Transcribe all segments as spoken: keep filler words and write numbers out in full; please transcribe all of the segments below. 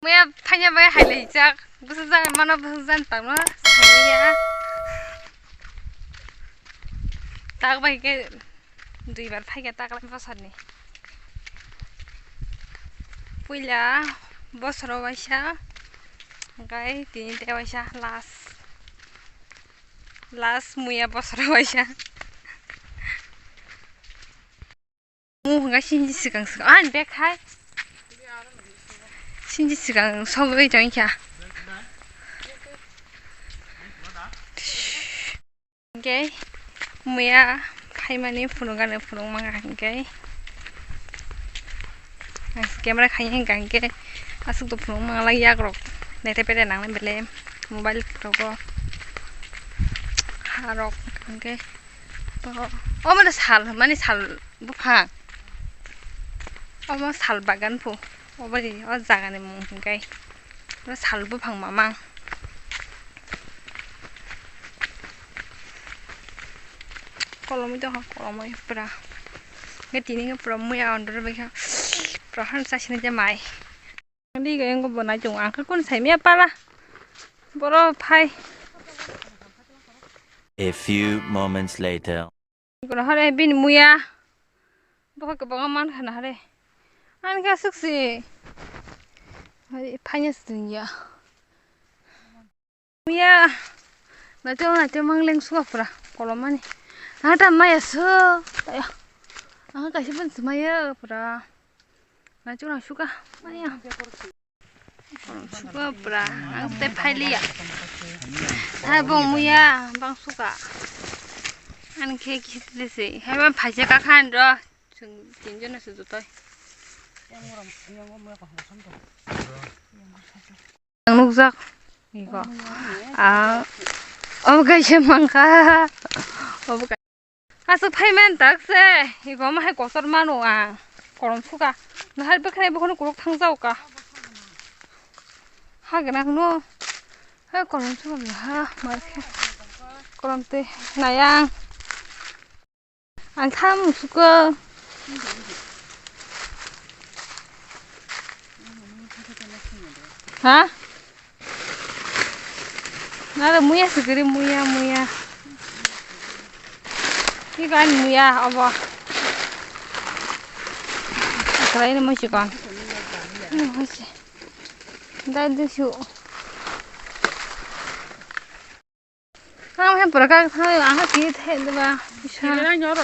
Ya, phanya bai hai lai jak. Busu jak, mano busu jak, tangma. Hai ya. Tak bai ke dui bar phai ke tak lai bosor ni. Puila bosoro waisa. Hingkai tini te waisa last. Last muya bosoro waisa. Mu hwnga sinji swkang swkang. Ah, bag hai. Sinji swkang sogwi tong kha. Hingke muya phaimani phunukgani phunukmang hingke. Camera khaini hingka hingke aswk to phunukmang lai yakrok. Nete pete nang bele mobile rogo harok hingke. To, omo no sal, mani sal buphang. Omo sal bagan phu. Oboni o jaga ni mung hingkai. Oro sal buphang mamang. Kolomwi tongkha, kolomwi pura. Hingke tini hingke pura muya ondor bai kha. Pura han chasini je mai. Di ga yang bo nai chong ang kha kun sai miya pala. Boro phai. A few moments later. Kono hare bini muya. Bokhe kwbangma man khana hare. Ani khe aswk se. Hare phanya se tong ya. Muya. Naiteo naiteo mang leng suka pura kolomani. Nata maya so. Aya. Ang kaisa pun se maya pura. Naichuk nang suka. Maya. Suka pura, ang tei phailiya. Hai bong muya, bang suka. Ani khe khe tile se. Hai bang phaisa ka khan ro. Chwng tinjon se jutoi. Ang nukjak. Iko. Ah. Obo kaisa mangkha. Obo Aswk phai man tak se, iko ma hai kotor mano ang, korom suka, nahar bwkhwnai bwkhwno kuruk thang jao ka, ha gwnang no, hai korom suka ha, ma khe, korom twi nai ang, ang tham suka. Ha? Nada muya sigiri muya muya. Ikan muya obo. Akalai ini musikon. Ini musik. Dai dusu. Ang hai pura kak thang ang hai kiri thai deba. Kiri na nyoro.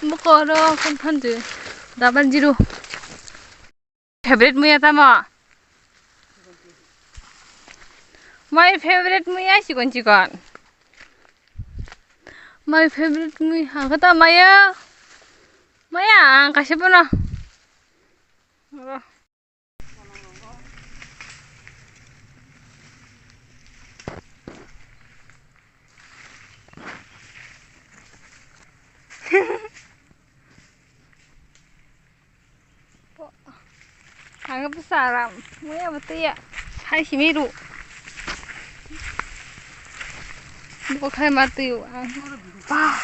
Bukoro kun phan tu. Daban jiru. Favorite muya tamo? My favorite muya chikon chikon. My favorite muya hangkha ta maya. Maya ang kaisa bono. Ang bwsa ram, muya bo twiya. Hai simi ru. Bo khai ma twiyo. Ba.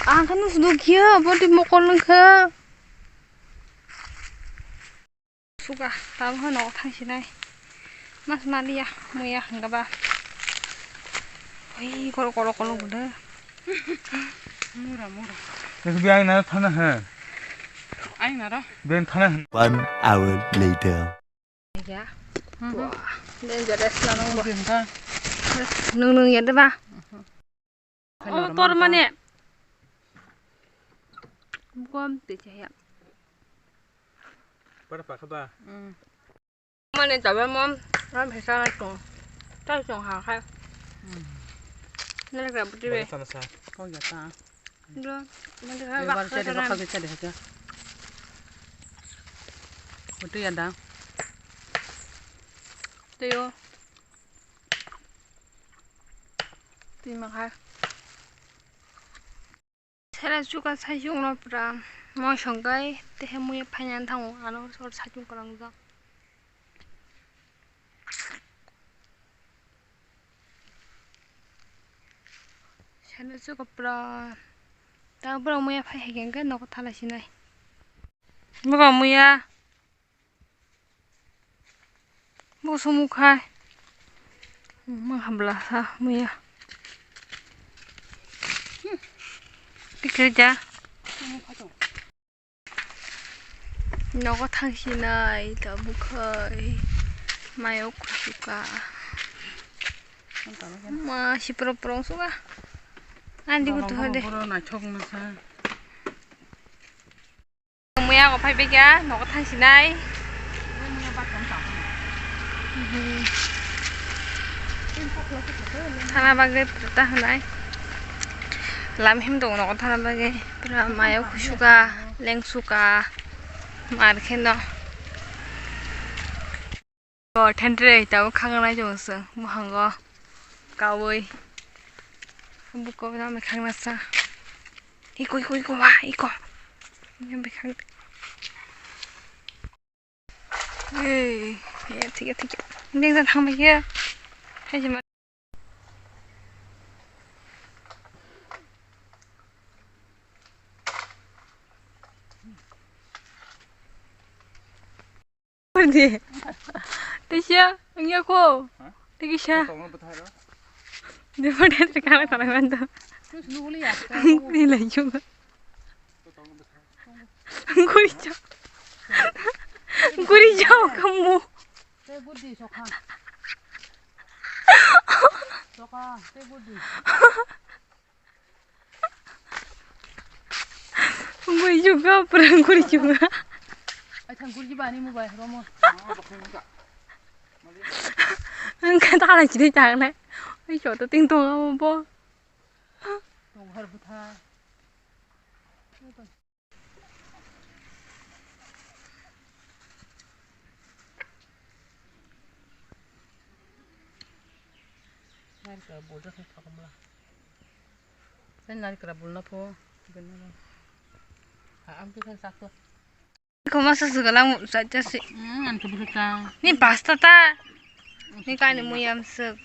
Ang kanu sudu kiya, bo twi mokol nang kha. Suka, tamo hano thang sinai. Mas maliya, muya hangga ba. Oi, kolo kolo kolo guda. Mura mura. Ek bi aina thana hai. Aina ro. Ben thana hai. One hour later. Ya. Wah, dangerous na nang bo. Nung nung ya de ba. Oh, tor mane. Bukom te chaya. Para pakha ba. Mane tabe mom, ram phesa na tong. Tai tong ha khai. Nere ka buti be. Sana sa. Ko ya ta. Do, mane ka ba. Ba sa de ka. Buti ya da. Teo. Twi ma khai. Sera chuka sai chukno pura moisong kai tehe muya phaina thango ano sor sai chung kwrang jak. Sera chuka pura ta pura muya phai hai khe nogo thala sinai. Muga muya. Bo sumu khai. Ma habla sa muya. Tikir ja. Nogo thang sinai tabuk khai. Mayo kusuka. Ma sipro prong suka. Andi kutu hade. Muya ko phai begya nogo thang sinai. Thana bagwi ta hanai. Lam him dong nogo thana bagwi. Pura mayo kusuka, lengsuka. Mar kheno. O thentre tabuk khangnai chwng chwng muhango kaui. Buko nang khangna sa. Iko, iko, iko, wa, iko. Yang bekhang. Ei, ya, tiga, tiga. Ini yang datang lagi ya. Hai, cuma. Di. Tisha, ang yako. Ha? Tisha. Tong bwthai ro. Di mo de kana kana mando. Terus lu uli ya. Ni la juga. Guri jo. Guri jo kamu. Te budi soka. Soka, te budi. Guri juga, pura guri juga. Ai thang guri bani mu bai romo. Ang kata ala chiri tak le. Ai choto ting tong amo bo. Tong har bwtha. Narikra bulda khe phakamla. Sai narikra bulna pho. Gana. Ha, am tu kan sakto. Ko masa sugalang sa jasi. Hmm, an ke bisa ta. Ni pasta ta. Ni kani muyam suk.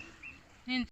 Nin